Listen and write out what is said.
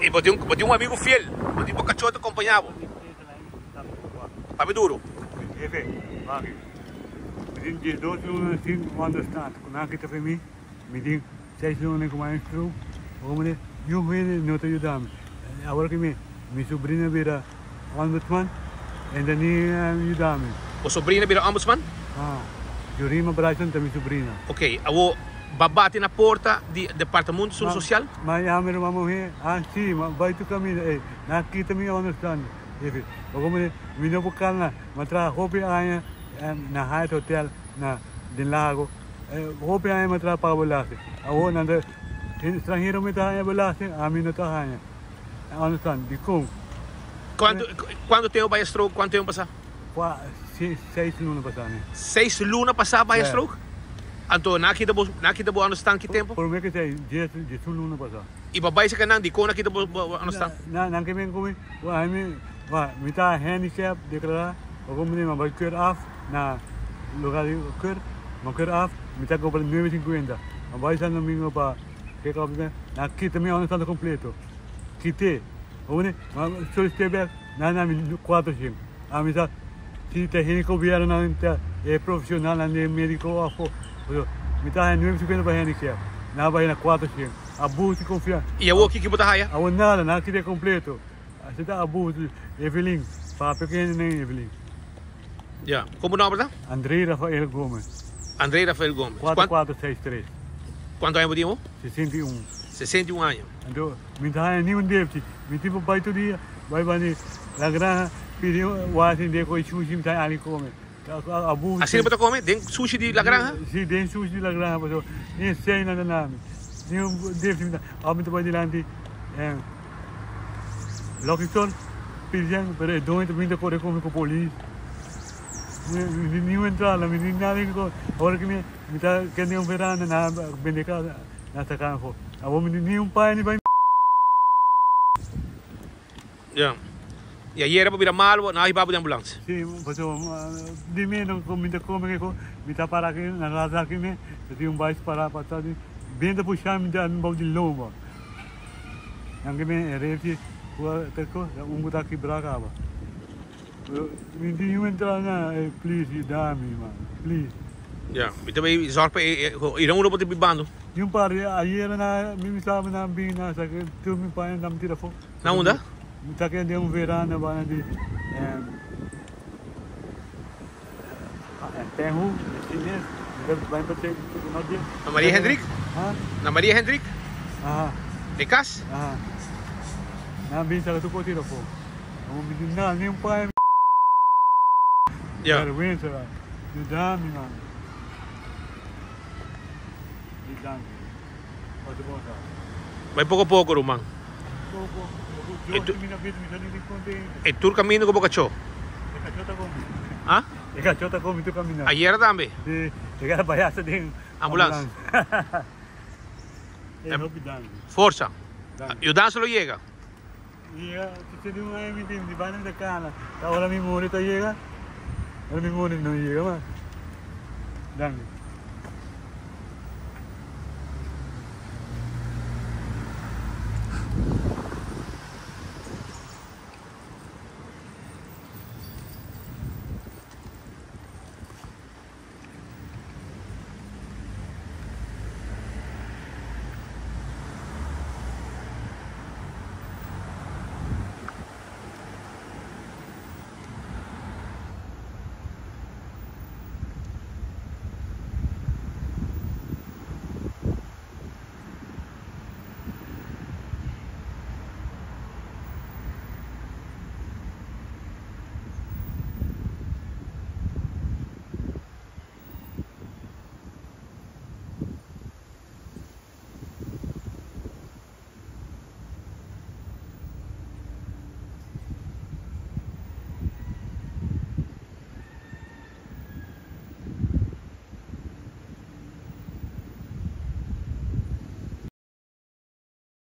I bo tin bo tin un amigu fiel, bo tin bo kachó ta kompañá bo. Papia duru. Jefe, wak, mi tin diesdos luna sin onderstand ku nan kita pa mi, mi tin seis luna ku maestro, bo mane niun hende no ta yuda mi. Awor ki mi mi sobrina bira ombudsman, e ta ni yuda mi. Bo sobrina bira ombudsman? Ah, Jurima Bryson ta mi sobrina. Ok, awor Ba bati na porta di Departamento Sur Social? Ma yami ruman muhé, Ah, si, ma bai tu kaminda. Ey, nan kita mi onderstand. Jefe, bo komo di, mi no por kalma. Mi a traha hopi aña na Hyatt Hotel na den Lago. Hopi aña mi a traha paga belasting. Awor nan ta, hende stranhero mi ta haña belasting, ami no ta haña. Onderstand, dikon? Kuantu, kuantu tempu bai e stroke? Kuantu tempu pasá? Kua, seis luna pasá ne. Seis luna pasá bai e stroke? Anto nan a kita bo, nan a kita bo understand ki tempu? Prome ke seis, dies, diesun luna pasá. I bo bai saka nan, dikon nan a kita bo understand? Na, nan ke bin ku mi, wak mi, wak mi ta handicap deklará, bo komo mi bai keur af na lugar di keur, mi keur af, mi ta kobra nuebe sinkuenta. Mi bai San Domingo pa kek op, nan a kita mi understand kompleto. Kite. Bo komo mi, mi solisit'é bek, nan a dami kuatroshen. Ami sa si ta hende gobiernonan ta e profesionalnan den medico afo pasobra mi ta haya nuebe cincuenta pa hende kia nan a baha na cuatro cien abuso di confiansa. Y awor kiko bo ta haya? Awor nada nan a kita completo asi ta abuso Evelyn papia ku hende nen Evelyn. Ya, kon bo nomber ta? Andrey Rafael Gomez. Andrey Rafael Gomez. Cuatro cuatro seis tres. Cuanto aña bo tin awor? 61. 61 aña. Anto mi ta haya niun depchi. Mi tin por bai tur dia, bai bani la granja pidi wasin den koe sushi mi ta haya algu kome. Abuso. Asina bo ta kome? Den sushi di la granja? Si, den sushi di la granja pasobra ni sèn nan ta na mi. Niun depchi mi ta haya. Ora mi ta bai dilanti Lucky Store pidi sèn pero e doño ta bin ta kore ku mi ku polis. Mi tin niun entrada, mi tin nada di kome. Ora ku mi ta kende un veranda nan a bende kasa. Na ta kan afó. Awor mi ni un paña ni bai. Ya. Y ayera bo bira malo, nan a hiba bo den ambulans. Si, pasobra di mi no mi ta come kiko, mi ta para aki na rasa aki mi, ta tin un bais para patras di, bien ta pusha mi ta bou di lomba. Nan ke mi e refri ku a ta ko, un ku ta kibra kaba. Pero mi tin un entrada na, please yuda mi man, please. Ya, mi ta bay zorg pa e ira uno bo ta bibando. Di un par di ayera na mi staba na bin na sa ke tur mi paña na mi tira afo. Na unda? Mi ta kende un veranda banda di Penhu, Chines, mi ta bay pa te no di. Na Maria Hendrik? Ha? Na Maria Hendrik? Aha. De kas? Aha. Na bin sa ke tur por tira afo. Amo mi di nada, ni un paña mi. Ya. Vergüenza man. Yuda mi man. Di danki. Pasa bon sa. Bai poko poko ruman. Poko poko. E tu, mi na bit mi sa ni contento. E tur camino ku bo kachó. E kachó ta komi. Ha? E kachó ta komi tur camina. Ayera tambe? Si. E gara bayasa den ambulans. E hopi danki. Forsa. Yudansa lo yega. Yega, si di un aña mi tin di banda mi ta cana, ta ora mi muri ta yega, ora mi muri no yega mas. Danki.